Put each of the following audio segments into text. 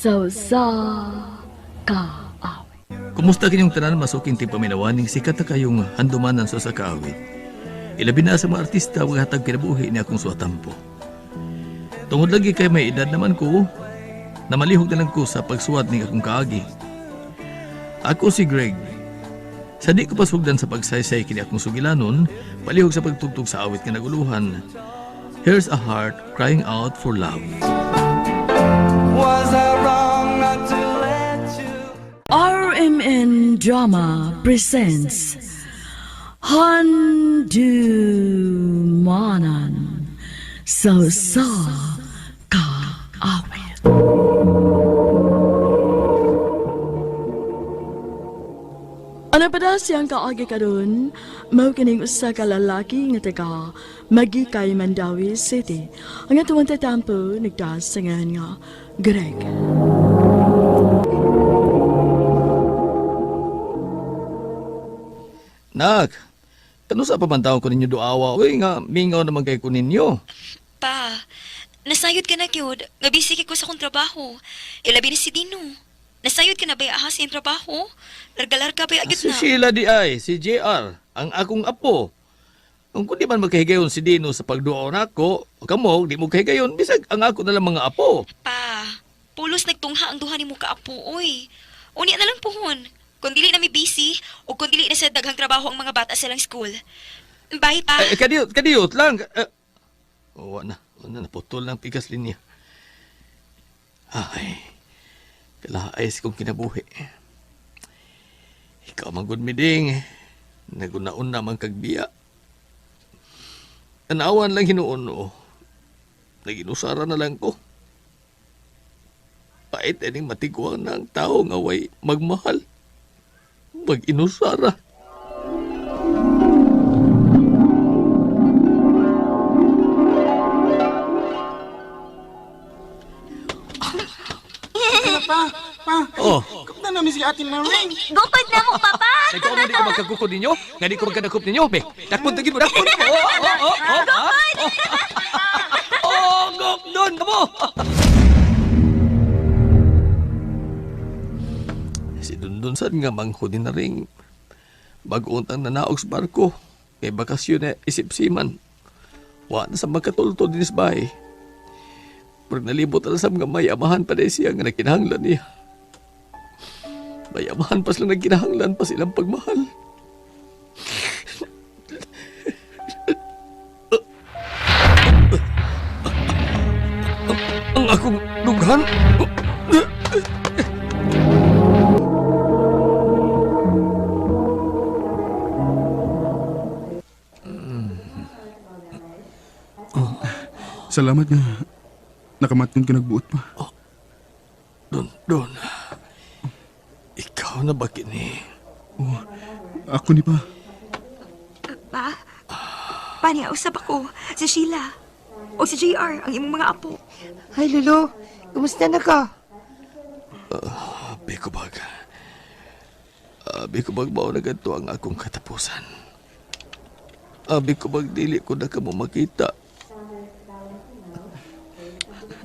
Sa usa ka awit. Kumusta kinyong tanan masuking tigpaminawaning sikat na kayong handumanan sa usa ka awit. Ilabi na sa mga artista wa hatag kinabuhi ni akong suwatampo. Tungod lagi kay may edad naman ko, namalihok na lang ko sa pagsuwat ning akong kaagi. Ako si Greg. Sa di ko pasugdan sa pagsaysay kini akong sugilanon, palihog sa pagtugtog sa awit nga naguluhan. Here's a heart crying out for love. Was I wrong not to let you? RMN Drama presents Handumanan sa usa ka awit. Ano pa daw siyang kaagi karon? Mao kining usa ka lalaki nga taga Magikay, Mandawi City. Ang atuwang tatampo nagtaas sa ngalan nga Greg. Nak, kano sa pamantaw ko ninyo duawa? Uy nga, mingaw naman kay ko ninyo. Pa, nasayod ka na gyud. Nga busy kay ko sa akong trabaho. Ilabi na si Dino. Nasayod ka na ba ahas sa iyang trabaho? Larga-larga ba agad Si na? Sheila di ay, si JR, ang akong apo. Kung kundi man magkahigayon si Dino sa pagduaw nako, kamo, di mo kahigayon, bisag ang ako na lang mga apo. Pa, pulos nagtungha ang duha nimo ka apo, oy. Unya na lang puhon. Kung dili na mi busy o kung dili na sa daghang trabaho ang mga bata sa lang school. Bye pa. Eh, kadiyot, kadiyot lang. Eh, oh, na, wa na, naputol ng pigas linya. Ay, kalaay kong kinabuhi. Ikaw man gud miding, nagunaon na man kagbiya. Tanawan lang hinuon o. Naginusara na lang ko. Pait ining matiguang na ang tao nga way magmahal. Mag-inusara. Pa, pa. Oh. Kapta namin si Ate Lorraine. Gukod na mo, Papa! Nagkaon mo di ko magkagukod ninyo? Nga di ko magkadakop ninyo? Be, dakpon tagin mo, dakpon mo! Oh, oh, oh, oh, ah, oh. Oh, gok doon, kamo! Si Dundun sad nga manghod na ring bago untang nanaog sa barko. Kay bakasyon na isip-siman. Wa na sa magkatulto din sa bahay. Pag nalibot na sa mga may amahan pa na siya nga nagkinahanglan niya. May amahan pa sila nagkinahanglan pa silang pagmahal. Ang akong dughan. Salamat nga. Nakamatyon ka nagbuot pa. Don, don. Ikaw na ba kini? Oh, ako ni pa. Pa, pa niya usab ako. Si Sheila. O si JR, ang imong mga apo. Ay, Lolo. Kumusta na ka? Abi ko bag. Abi ko bag mao na ganito ang akong katapusan. Abi ko bag dili ko na kamo makita.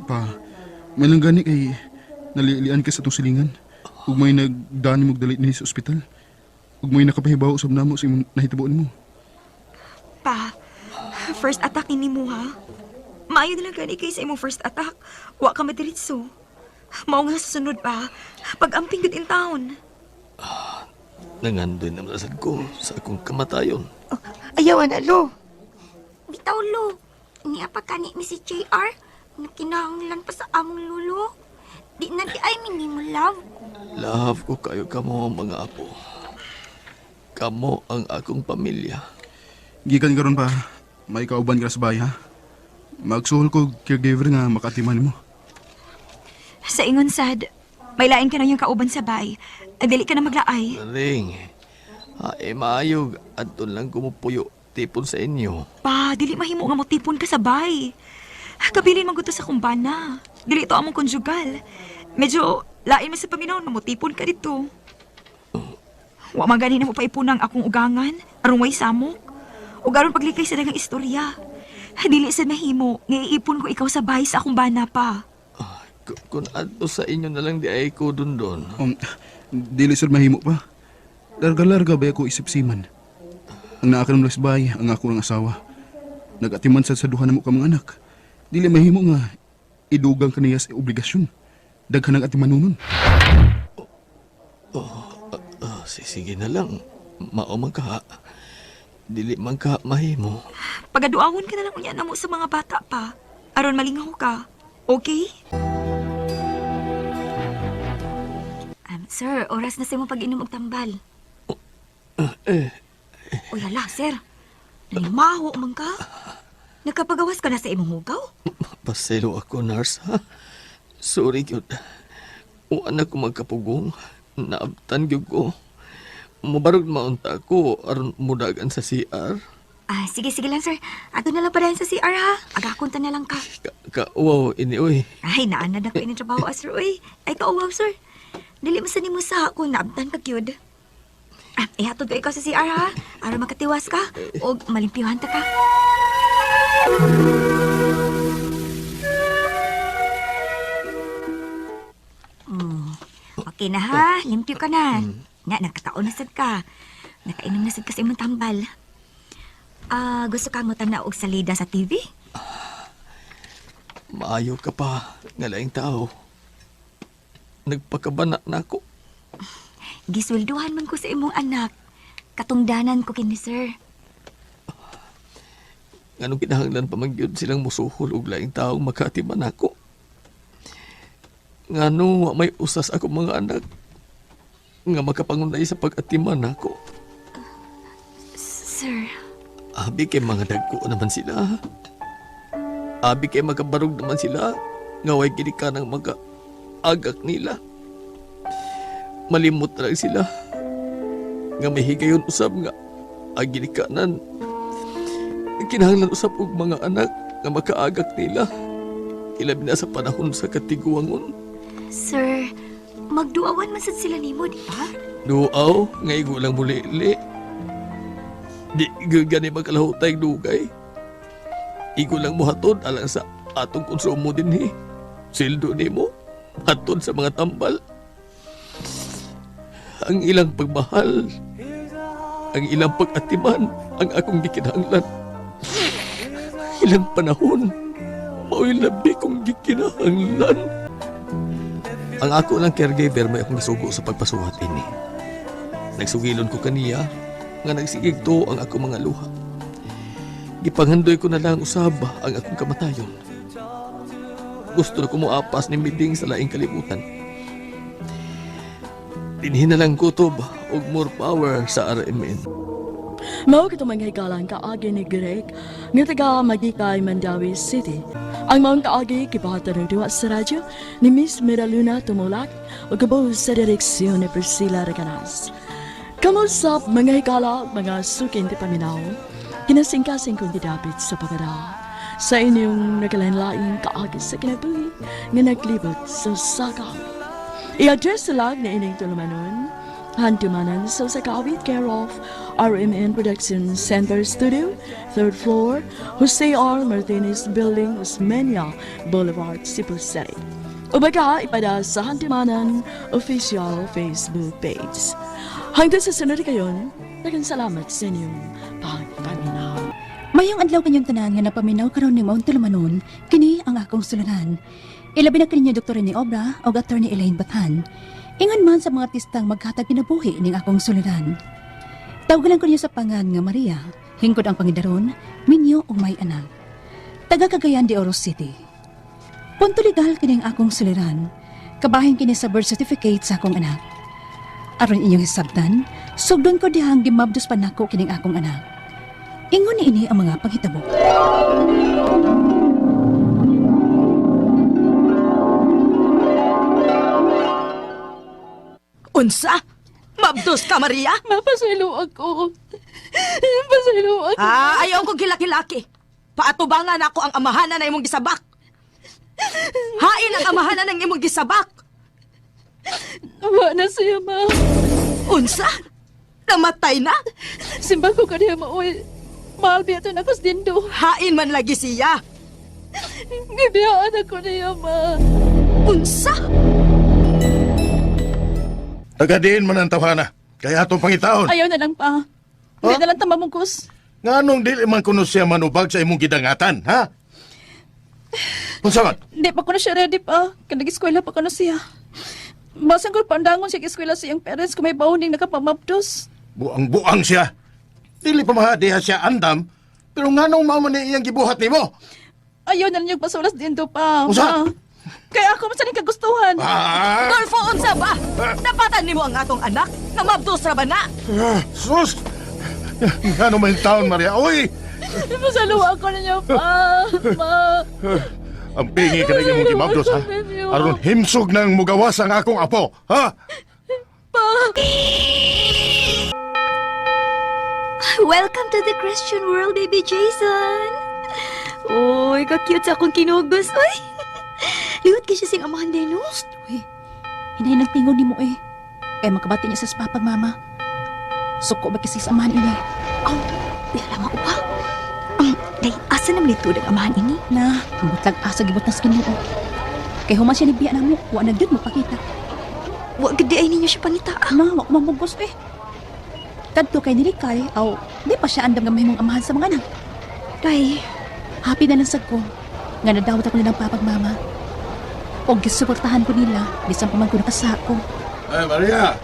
Pa, may lang gani kay nalilian ka sa itong silingan. Ug may nagdani mong dali niya sa ospital. Ug may nakapahibaw usab namo sa imong nahitabo nimo. Pa, first attack ni nimo ha. Maayo na lang gani kay sa imong first attack. Wa ka madiritso. Mao nga sa sunod pa, pag-amping gud in town. Nangandoy na sad ko sa akong kamatayon. Oh, ayaw, ana, Lo. Bitaw lo, niya pa kani mi si JR, nakinahanglan pa sa among lulo. Di na di ay minimo love. Love ko kayo kamo mga apo. Kamo ang akong pamilya. Gikan karon pa, may kauban ka sa bahay ha. Magsuhol ko caregiver nga makatiman nimo. Sa ingon sad, may lain ka na yung kauban sa bay. Dili ka na maglaay. Ring, ay maayog adto lang kumupuyo tipon sa inyo. Pa, dili mahimo nga motipon ka sa bay. Kabilin man gud to sa kumbana. Dili to among konjugal. Medyo lain man sa paminaw na motipon ka dito. Wa man gani na mo paipunang akong ugangan aron way samok. Ug aron paglikay sa daghang istorya. Dili sad mahimo nga iipon ko ikaw sa bay sa akong bana pa. Kung adto sa inyo na lang di ay ko dun doon. Dili sir mahimo pa. Larga-larga ba ako isip siman. Ang naa karon sa bahay, ang ako ng asawa. Nagatiman sad sa duha namo ka mga anak. Dili mahimo nga idugang kaniya sa obligasyon. Daghan ang atimanunon. Ah, sige na lang. Mao man ka. Dili man ka mahimo. Pagaduawon ka na lang unya namo sa mga bata pa. Aron malingaw ka. Okay? Sir, oras na sa imong pag-inom og tambal. Uy, hala, sir. Nanimaho man ka. Nagkapagawas ka na sa imong hugaw? Paselo ako, nurse, ha? Sorry, gyud. Uwan na ko magkapugong. Naabtan gyud ko. Mubarog maunta ko aron mudagan sa CR. Ah, sige, sige lang, sir. Ato na lang pa sa CR, ha? Agakunta na lang ka. Ka, ka wow, ini oy. Ay, naanad ako ining trabaho, ah, sir. Uy, ay kauwaw, sir. Dili mo sa nimo sa ako, naabtan ka, gyud. Ah, ihatod ko ikaw sa CR, ha? Aron makatiwas ka, o malimpyuhan ta ka. Okay na, ha? Limpyo ka na. Nga, nagkataon na sad ka. Nakainom na sad ka sa imong tambal. Ah, gusto ka mo tanaw og salida sa TV? Maayo ka pa, nga laing tao. Nagpakabana na ako. Giswelduhan man ko sa imong anak. Katungdanan ko kini sir. Nganong kinahanglan pa man gyud silang musuhol og laing taong makatiman ako. Ngano wa may usas ako mga anak nga makapangunay sa pag-atiman ako. Sir, Abi kay mga dagko naman sila. Abi kay makabarog naman sila. Nga way gini ka ng mga agak nila. Malimot na lang sila. Nga may higayon usab nga aginikanan. Kinahanglan usab og mga anak nga makaagak nila. Ilabi na sa panahon sa katiguangon. Sir, magduawan man sad sila nimo, di ba? Duaw, nga igo lang mulili. Di gani magkalahutay dugay. Igo lang mohatod alang sa atong konsumo dinhi. Sildo nimo, hatod sa mga tambal. Ang ilang pagmahal, ang ilang pag-atiman, ang akong gikinahanglan. Ilang panahon, mao'y labi kong gikinahanglan. Ang ako lang caregiver may akong gisugo sa pagpasuhat ini. Nagsugilon ko kaniya nga nagsigig to ang akong mga luha. Gipanghandoy ko na lang usab ang akong kamatayon. Gusto na ko moapas ni Miding sa laing kalibutan. Dinhi na lang kutob og more power sa RMN. Mao kito mga higalang kaagi ni Greg nga taga Magikay, Mandawi City. Ang maong kaagi gibahatan ng duwa sa radyo ni Miss Miraluna Tumulak ug gabaw sa direksyon ni Priscilla Reganas. Kamusap mga higala, mga sukin ti paminaw, kinasingkasing kong gidapit sa pagada. Sa inyong nagalain-laing kaagi sa kinabuhi nga naglibot sa sakaw. I-address lang na ining tulumanon, Handumanan sa Sakawit, care of RMN Production Center Studio, third floor, Jose R. Martinez Building, Osmeña Boulevard, Cebu City. Ubaga, ipada sa Handumanan official Facebook page. Hanggang sa sunod kayon, daghang salamat sa inyong pagpaminaw. Mayong adlaw kanyang tanan nga napaminaw karon ni Mount Tulumanon, kini ang akong sulunan. Ilabi na kaninya Dr. Rene Obra o Attorney Elaine Bathan. Ingon man sa mga artistang maghatag kinabuhi ning akong sulunan. Tawgalan ko niya sa pangan nga Maria, hingkod ang pangidaron, minyo ug may anak. Taga Cagayan de Oro City. Punto legal kini ang akong suliran. Kabahin kini sa birth certificate sa akong anak. Aron inyong hisabtan, sugdon ko dihang gimabdos pa nako kining akong anak. Ingon ni ini ang mga panghitabo. Unsa? Mabdos ka, Maria? Mapasaylo ako. Pasaylo ako. Ah, ayaw ko gilaki-laki. Paatubangan ako ang amahanan na imong gisabak. Hain ang amahanan ng imong gisabak. Wa na siya, ma. Unsa? Namatay na? Simba ko kaniya maoy. Mahal biya ito na dindo. Hain man lagi siya. Gibiyaan ako niya, ma. Unsa? Tagadiin man ang tawhana. Kaya atong pangitaon. Ayaw na lang pa. Hindi na lang tamamugos. Nganong dili man kuno siya manubag sa imong gidangatan, ha? Unsa man? Hindi pa ko na siya ready pa. Kaya nag-eskwela pa ko na siya. Basan ko pandangon siya eskwela sa iyang parents kung may bauning nakapamabdos. Buang-buang siya. Dili pa mahadiha siya andam, pero nganong mao man ni iyang gibuhat nimo? Ayaw na lang yung pasulas din do pa. Usa? Ma. Kaya ako man sa ning kagustuhan. Ah! Dolfo, unsa ba? Napatan nimo ang atong anak? Nga mabdos ra ba na? Ah, sus! Ngano man taon, Maria? Uy! Pasaluwa ko na niya pa. Ma. Ang pingi ka na imong gimabdos, ha? Aron himsog nang mugawas ang akong apo, ha? Welcome to the Christian world, baby Jason. Uy, ka-cute sa akong kinugos. Uy, liwat ka siya sing amahan din, no? Uy, hinay nagtingon ni mo eh. Kaya makabati niya sa papag mama. Suko ba kasi sa amahan ini? Aw, wala mo pa. Day, asa naman ito ang amahan ini? Na, butlag asa gibot na sa Ginoo. Kay human siya nibiya na mo, wa na gyud mo pakita. Wa gid ay ninyo siya pangita. Na, wa ko mamugos eh. Kadto kay nilikay, aw, di pa siya andam nga mahimong amahan sa mga anak. Day, Happy na lang sad ko. Nga nadawat ako nilang papag mama. Og gisuportahan ko nila, bisan pa man ko nakasako. Ay, Maria!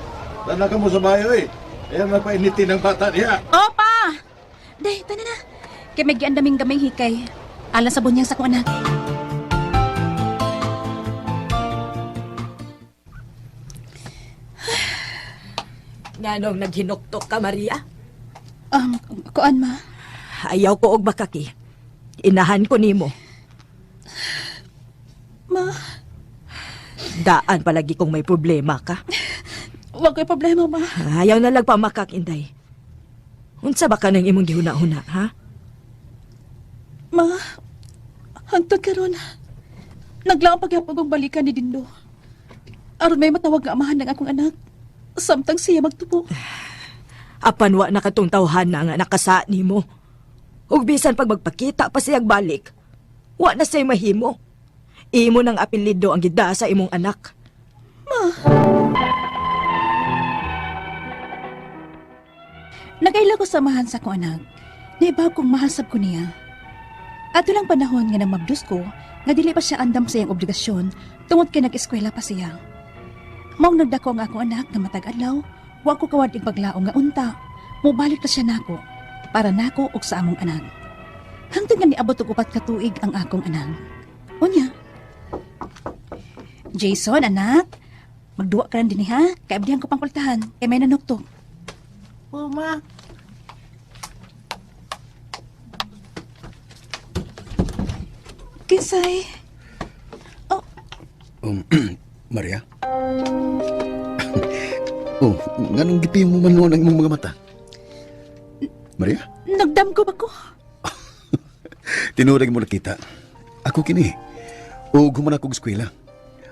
Dana ka mo sa bayo, eh. Ayan na painitin ang bata niya. Opa! Day, tana na. Kay may giandaming gamay hikay. Alang sa bunyang sa akong anak. Nganong naghinuktok ka, Maria? Kuan ma. Ayaw ko og makaki. Inahan ko nimo. Ma, Daan palagi kung may problema ka. wa ko'y problema ma. Ayaw na lang pamakak, Inday. Unsa ba ka nang imong gihuna-huna, ha? Ma, hangtod karon. Naglaong pagyapon kong balikan ni Dindo. Aron may matawag nga amahan ng akong anak. Samtang siya magtubo. Apan wa na katong tawhana nga nakasa nimo. Ug bisan pag magpakita pa siyang balik, wa na siya'y mahimo. Imo nang apelyido ang gida sa imong anak. Nagaila ko sa amahan sa akong anak. Naibaw kong mahal sab ko niya. Ato lang panahon nga namabdos ko, nga dili pa siya andam sa iyang obligasyon tungod kay nag-eskwela pa siya. Maong nagdako ang akong anak nga matag adlaw, wa ko kawad paglaong nga unta. Mobalik na siya nako para nako og sa among anak. Hangtod nga niabot og 4 ka tuig ang akong anak. Unya. Jason, anak, magduwa ka rin din ha. Kay abdihan ko pang kultahan. Kay may nanuktok. O, ma. Kinsay. Oh, Maria? Oh, nganong gipimo man noon ang imong mga mata? Maria? Nagdamgo ba ko? Tinurig mo nakita. Ako kini. O human akong eskwela.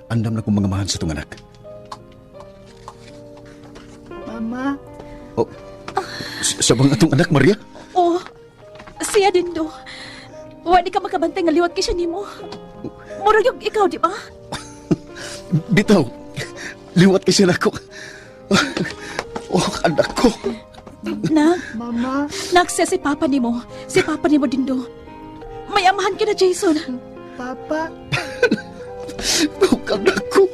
Andam na kong mga mahan sa itong anak. Mama. Oh, sa bang atong anak, Maria? Oh, siya din do. Wa di ka makabantay nga liwat kay siya nimo. Murag yung ikaw, di ba? Bitaw. Liwat kasi na ako. Oh, anak ko. Nak, Mama. nak siya si papa nimo. Si papa nimo din do. May amahan ka na, Jason. Papa. Oh, anak ko.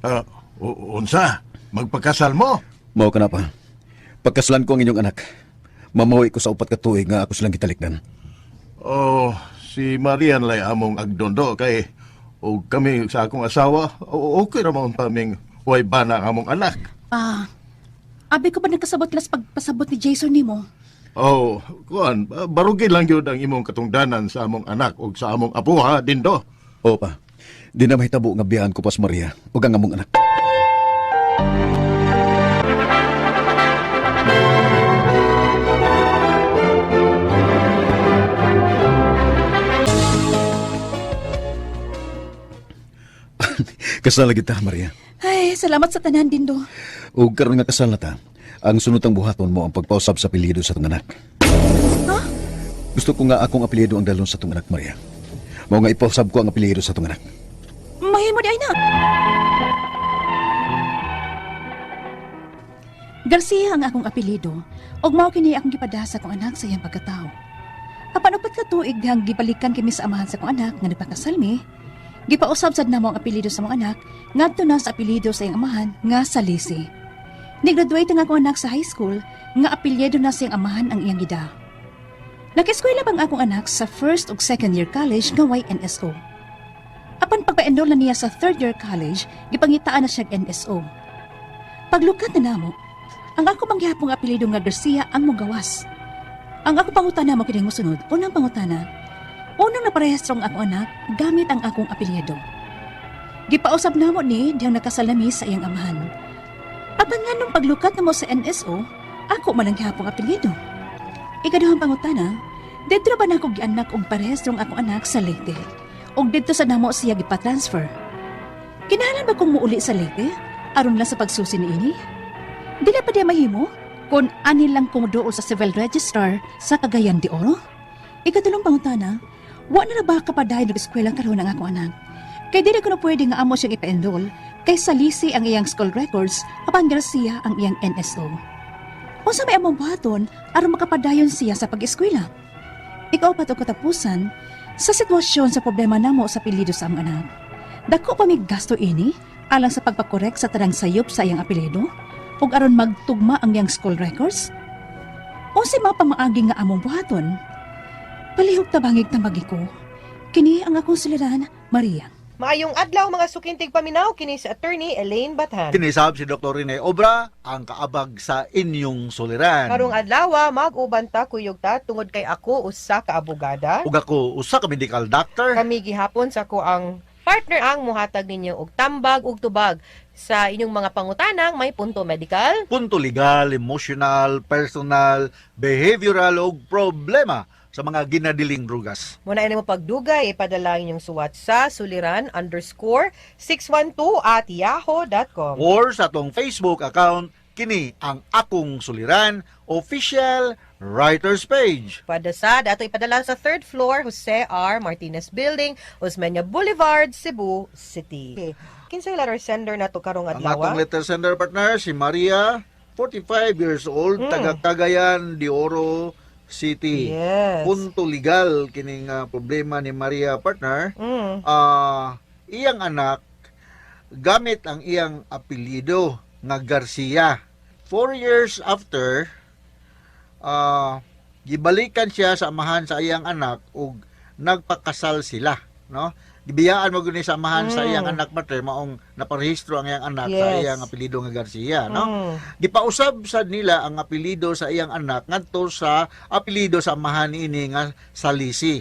Ah, unsa? Magpakasal mo? Mao ka na pa. Pagkasalan ko ang inyong anak, mamawi ko sa 4 ka tuig nga ako silang gitalikdan. Oh, si Maria nalay among agdondo kay o kami sa akong asawa, okay ra man kaming way bana ang among anak. Ah, abi ko ba nagkasabot las pagpasabot ni Jason nimo? Oh, kuan, barugin lang gyud ang imong katungdanan sa among anak ug sa among apo ha, Dindo. Oo pa. Di na mahitabo nga biyaan ko pas Maria ug ang among anak. Kasal kita, Maria. Ay, salamat sa tanan, Dindo. Ug karon nga kasal na ta, ang sunod ang buhaton mo ang pagpausab sa apelyido sa itong anak. Ha? Gusto ko nga akong apelyido ang dalon sa atong anak, Maria. Mao nga ipausab ko ang apelyido sa atong anak. Mahimo di ay na. Garcia ang akong apelyido ug mao kini akong gipada sa akong anak sa iyang pagkatao. Apan 4 ka tuig dihang gibalikan kami sa amahan sa akong anak nga nagpakasal mi, gipausab sad namo ang apelyido sa among anak ngadto na sa apelyido sa iyang amahan nga Salisi. Nigraduate ang akong anak sa high school nga apelyido na sa iyang amahan ang iyang gida. Nag-eskwela bang akong anak sa first ug second year college nga YNSO. Apan pagpa-enroll na niya sa third year college, gipangitaan na siya NSO. Paglukat na namo, ang ako mangyapong apelyido nga Garcia ang mugawas. Ang ako pangutana mo kining mosunod, unang pangutana, unang naparehistro ang akong anak gamit ang akong apelyido. Gipausab namo ni diyang nakasalami sa iyang amahan. Apan nga nung paglukat namo sa NSO, ako man ang gihapong apelyido. Ikaduhang pangutana, didto ba nako gianak og parehistro ang akong anak sa Leyte? Og didto sa namo siya gipa-transfer. Kinahanglan ba kong muuli sa Leyte? Aron lang sa pagsusi niini? Dili pa diya mahimo kung ani lang kung dool sa civil registrar sa Cagayan de Oro? Ikatulong pangutana, wa na na ba kapadayon og eskwela karon ang akong anak? Kay dili ko na pwede nga amo siyang ipa-enroll kay salisi ang iyang school records apan Garcia ang iyang NSO. Unsa may among buhaton aron makapadayon siya sa pag-eskwela? Ikaw pa katapusan sa sitwasyon sa problema namo sa apelyido sa among anak. Dako pa mig gasto ini alang sa pagpakorek sa tanang sayop sa iyang apelyido ug aron magtugma ang iyang school records? Unsay mga pamaagi nga among buhaton? Palihog tabangig tambagi ko. Kini ang akong suliran, Maria. Maayong adlaw mga sukintig paminaw kini si Attorney Elaine Bathan. Kinisab si Dr. Rene Obra ang kaabag sa inyong suliran. Karong adlaw mag-uban ta kuyog ta tungod kay ako usa ka abogada. Ug ako usa ka medical doctor. Kami gihapon sa ko ang partner ang muhatag ninyo og tambag ug tubag sa inyong mga pangutanang may punto medical, punto legal, emotional, personal, behavioral ug problema sa mga ginadiling drugas. Muna ini mo pagdugay, ipadala ang inyong suwat sa suliran_612@yahoo.com. Or sa atong Facebook account kini ang Akong Suliran Official Writers Page. Padasad, ato ipadala sa third floor, Jose R. Martinez Building, Osmeña Boulevard, Cebu City. Okay. Kinsay letter sender na to karong Ang adlaw? atong letter sender partner si Maria, 45 years old, taga Cagayan de Oro City. Punto legal kining problema ni Maria, partner. Iyang anak gamit ang iyang apelyido nga Garcia. 4 years after, gibalikan siya sa amahan sa iyang anak ug nagpakasal sila, no? Gibiyaan mo guni sa amahan sa iyang anak, partner, maong naparehistro ang iyang anak sa iyang apelyido nga Garcia, no? Gipausab sad nila ang apelyido sa iyang anak ngadto sa apelyido sa amahan niini nga Salisi.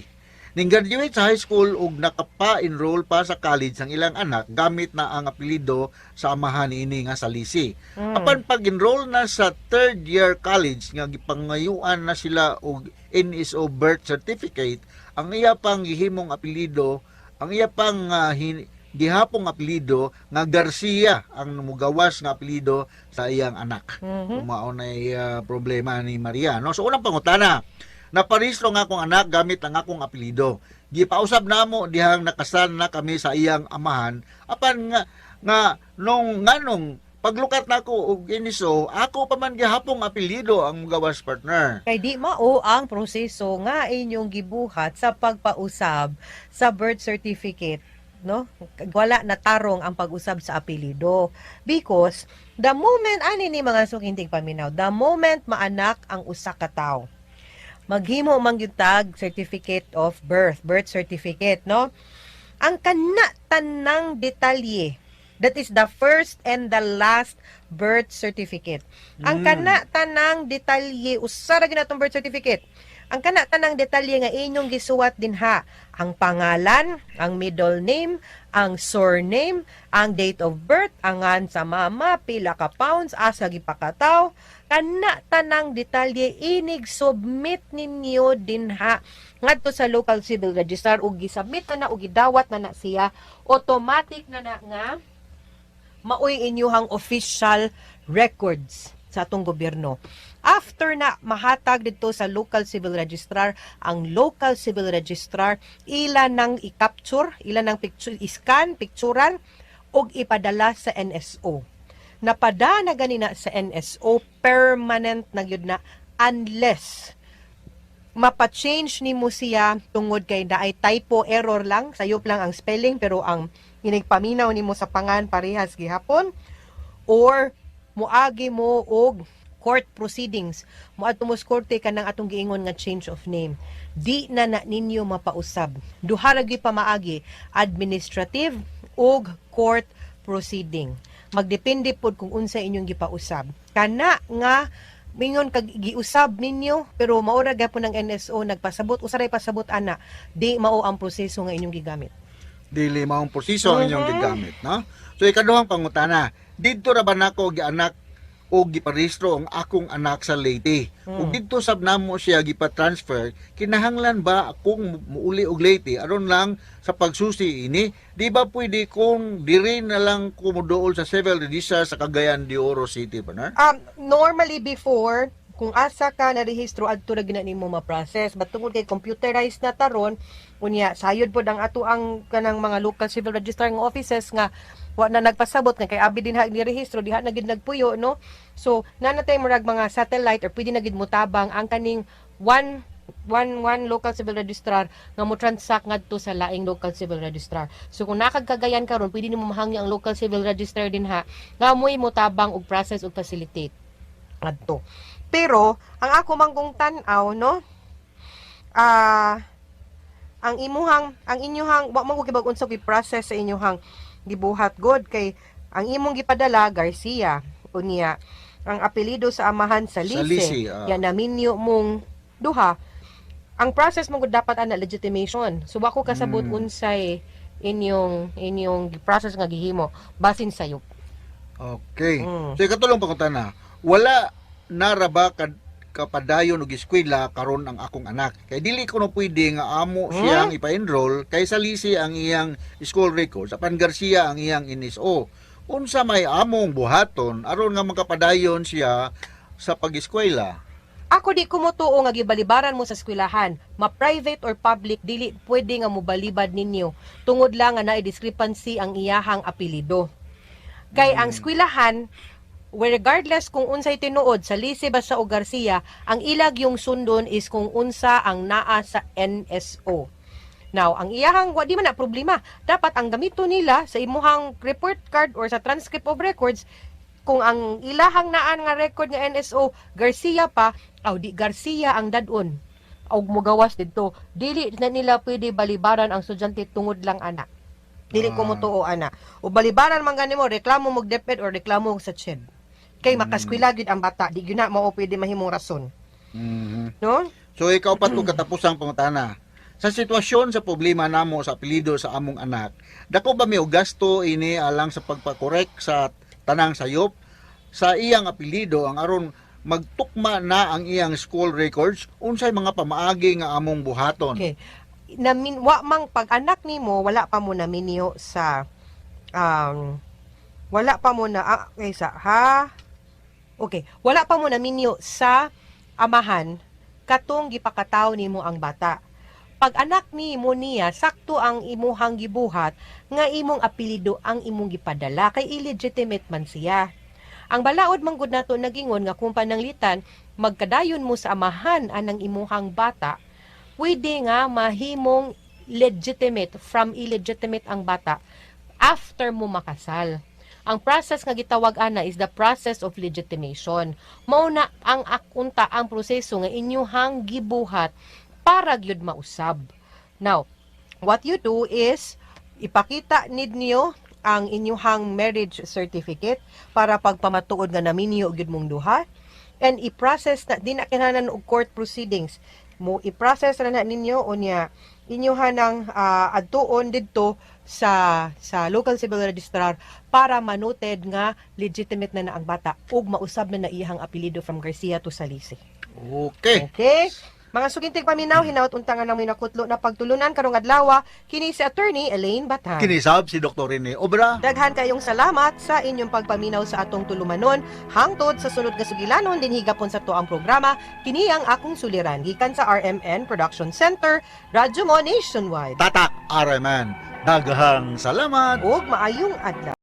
Ning graduate sa high school ug nakapa-enroll pa sa college ang ilang anak gamit na ang apelyido sa amahan niini nga Salisi. Apan pag-enroll na sa third year college nga gipangayuan na sila og NSO birth certificate, ang iya pang gihimong apelyido, ang iya pang gihapong apelyido nga Garcia ang mugawas nga apelyido sa iyang anak. Mao nay problema ni Maria, no? So unang pangutana, naparehistro nga akong anak gamit ang akong apelyido. Gipausab namo dihang nakasal na kami sa iyang amahan, apan nga nga nung nganong paglukat nako og NSO, ako pa man gihapong apelyido ang mugawas, partner. Kay di mao ang proseso nga inyong gibuhat sa pagpausab sa birth certificate, no? Wala na tarong ang pag-usab sa apelyido because the moment ani ni mga sukintig paminaw, the moment maanak ang usa ka tawo, maghimo man gyud tag certificate of birth, birth certificate, no? Ang kana tanang detalye, that is the first and the last birth certificate. Ang kana tanang detalye, usa ra gyud natong birth certificate. Ang kana tanang detalye nga inyong gisuwat dinha, ang pangalan, ang middle name, ang surname, ang date of birth, ang ngan sa mama, pila ka pounds, asa gipakataw, kana tanang detalye inig submit ninyo dinha ngadto sa local civil registrar ug gisubmit na na ug gidawat na na siya, automatic na na nga maoy inyuhang official records. sa atong gobyerno. After na mahatag didto sa local civil registrar, ang local civil registrar ila nang i-capture, ila nang picture, i-scan, picturan og ipadala sa NSO. Napada na ganina sa NSO, permanent na gyud na unless mapa-change nimo siya tungod kay naay typo error lang, sayop lang ang spelling pero ang inigpaminaw nimo sa pangan parehas gihapon, or muagi mo og court proceedings, moadto mo sa korte kanang atong giingon nga change of name. Di na na ninyo mapausab. Duha ra gyud pamaagi, administrative ug court proceeding. Magdepende pod kung unsa inyong gipausab. Kana nga mingon kag giusab ninyo pero mao ra gyapon ang NSO nagpasabot, usaray pasabot ana, di mao ang proseso nga inyong gigamit. Dili maong proseso ang inyong gigamit, no? So ikaduhang pangutana, didto ra ba nako gianak o giparehistro ang akong anak sa Leyte? Ug didto sab namo siya gipa-transfer, kinahanglan ba akong muuli og Leyte aron lang sa pagsusi ini? Di ba pwede kung diri na lang ko moduol sa civil register sa Cagayan de Oro City, partner? Normally before, kung asa ka na rehistro, adto ra gina nimo ma-process. But tungod kay computerized na taron, unya sayod pod ang ato ang kanang mga local civil registrar nga offices nga wa na nagpasabot nga kay abi din ha ni rehistro diha na gid nagpuyo, no? So naa na tay murag mga satellite or pwede na gid motabang ang kaning one one one local civil registrar nga mo transact ngadto sa laing local civil registrar. So kung nakagkagayan karon, pwede nimo mahangyo ang local civil registrar dinha nga mo'y motabang og process og facilitate adto. Pero ang ako manggong tan-aw, no, ang inyuhang wa man ko kibag unsa ko'y process sa inyuhang gibuhat god, kay ang imong gipadala Garcia, unya ang apelyido sa amahan sa Salise, Lise, ah. ya naminyo mong duha. Ang process mo gud dapat ana legitimation. So wa ko kasabot unsay inyong inyong process nga gihimo, basin sayop. Okay. So ikatulong pangutana, wala na ra ba kapadayon og eskwela karon ang akong anak? Kay dili ko no pwede nga amo siyang ipa-enroll kay Salisi ang iyang school records apan Garcia ang iyang NSO. Unsa may among buhaton aron nga makapadayon siya sa pag-eskwela? Ako di ko motuo nga gibalibaran mo sa eskwelahan. Ma-private or public, dili pwede nga mobalibad ninyo tungod lang nga naay discrepancy ang iyahang apelyido. Kay ang eskwelahan, regardless kung unsay tinuod sa Lise ba sa o Garcia, ang ilag yung sundon is kung unsa ang naa sa NSO. Now, ang iyahang wa di man na problema. Dapat ang gamito nila sa imuhang report card or sa transcript of records, kung ang ilahang naan nga record nga NSO Garcia pa, aw di Garcia ang dadon og mugawas didto. Dili na nila pwede balibaran ang estudyante tungod lang ana. Dili ko motuo ana. O balibaran man gani mo, reklamo mo og DepEd or reklamo og sa CHED. Kay makaskwela gyud ang bata, di gyud na mao pwede mahimong rason. No? So ikaw pa to katapusang pangutana. Sa sitwasyon sa problema namo sa apelyido sa among anak, dako ba mi og gasto ini alang sa pagpakorek sa tanang sayop sa iyang apelyido ang aron magtukma na ang iyang school records? Unsay mga pamaagi nga among buhaton? Okay. Namin wa mang pag anak nimo wala pa mo naminyo sa wala pa mo na okay, sa ha, okay, wala pa mo naminyo sa amahan katong gipakataw nimo ang bata. Pag anak nimo niya, sakto ang imuhang gibuhat nga imong apelyido ang imong gipadala kay illegitimate man siya. Ang balaod man gud nato nagingon nga kung pananglitan magkadayon mo sa amahan anang imuhang bata, pwede nga mahimong legitimate from illegitimate ang bata after mo makasal. Ang process nga gitawag ana is the process of legitimation. Mao na ang akunta ang proseso nga inyuhang gibuhat para gyud mausab. Now, what you do is ipakita ninyo ang inyuhang marriage certificate para pagpamatuod nga naminyo gyud mong duha and i-process na. Di na kinahanglan og court proceedings mo, i-process ra na ninyo, unya inyuha ng adtuon didto sa local civil registrar para manoted nga legitimate na na ang bata ug mausab na na iyang apelyido from Garcia to Salise. Okay. Okay? Mga suking tigpaminaw, hinaut unta nga namoy nakutlo na pagtulunan karong adlaw, kini si Attorney Elaine Batan. Kini sab si Dr. Rene Obra. Daghan kayong salamat sa inyong pagpaminaw sa atong tulumanon. Hangtod sa sunod nga sugilanon dinhi gapon sa tuang programa, kini ang akong suliran gikan sa RMN Production Center, Radyo Mo Nationwide. Tatak RMN. Daghang salamat. Ug maayong adlaw.